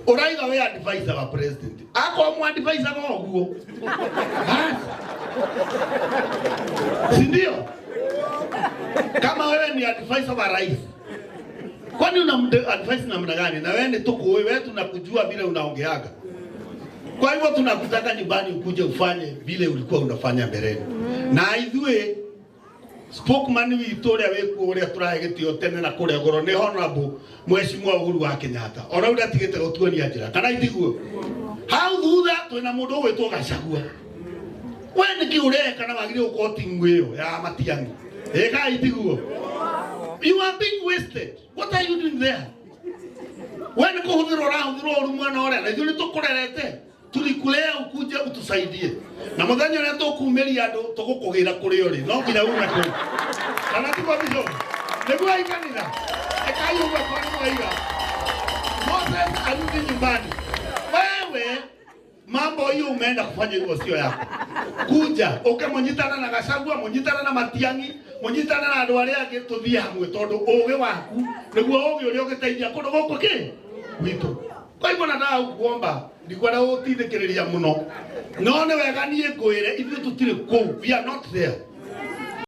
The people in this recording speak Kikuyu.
Ũraiga we advisor wa president, akorwo mu advisor ga ũguo basi, si ndio? Kama wewe ni advisor wa rais, kwani una advice namna gani? Na wewe ni tukuwe, wewe tunakujua vile unaongeaga. Kwa hivyo tunakutaka nyumbani ukuje ufanye vile ulikuwa unafanya mbeleni. Na ithuĩ spokesman witũ ũrĩa wĩkuo ũrĩa tũrahe gĩtĩo tene na kũrĩa goro nĩ Honorable Mheshimiwa Uhuru wa Kenyatta. Ona rĩu ndatigĩte gũtuonia njĩra, kana itiguo? Hau thutha twĩna mũndũ ũgwĩtwo Gachagua. We nĩkĩ ũreka na wagĩrĩirwo gũkorwo timu ĩyo ya Matiang'i? Ĩka itiguo? You are being wasted. What are you doing there? We nĩ kũhũthĩrwo ũrahũthĩrwo ũru mwena ũrĩa, na ithuĩ nĩ tũkũrerete, tulikulea ukuje utusaidie, na muthenya ũrĩa tũkumĩria andũ tũgũkũgĩra kũrĩ ũrĩ no nginya ume kũu, kana tiguo bishop? Nĩguo aikanitha ĩkai ũguo kwa nĩ mwaiga Moses arudi nyumbani. Wewe mambo hiyo umeenda kufanya hivyo sio yako. Kuja uke munyitana na Gachagua, munyitana na Matiang'i, munyitana na andu aria angi, tuthie hamwe, tondu ugi waku niguo ugi uria ugiteithia kundu guku ki gwitu. Kwa hivyo nataka kuomba, ndikwenda gutindikiriria muno, no ni wega nie ngwire ithuĩ tutire kũu, we are not there.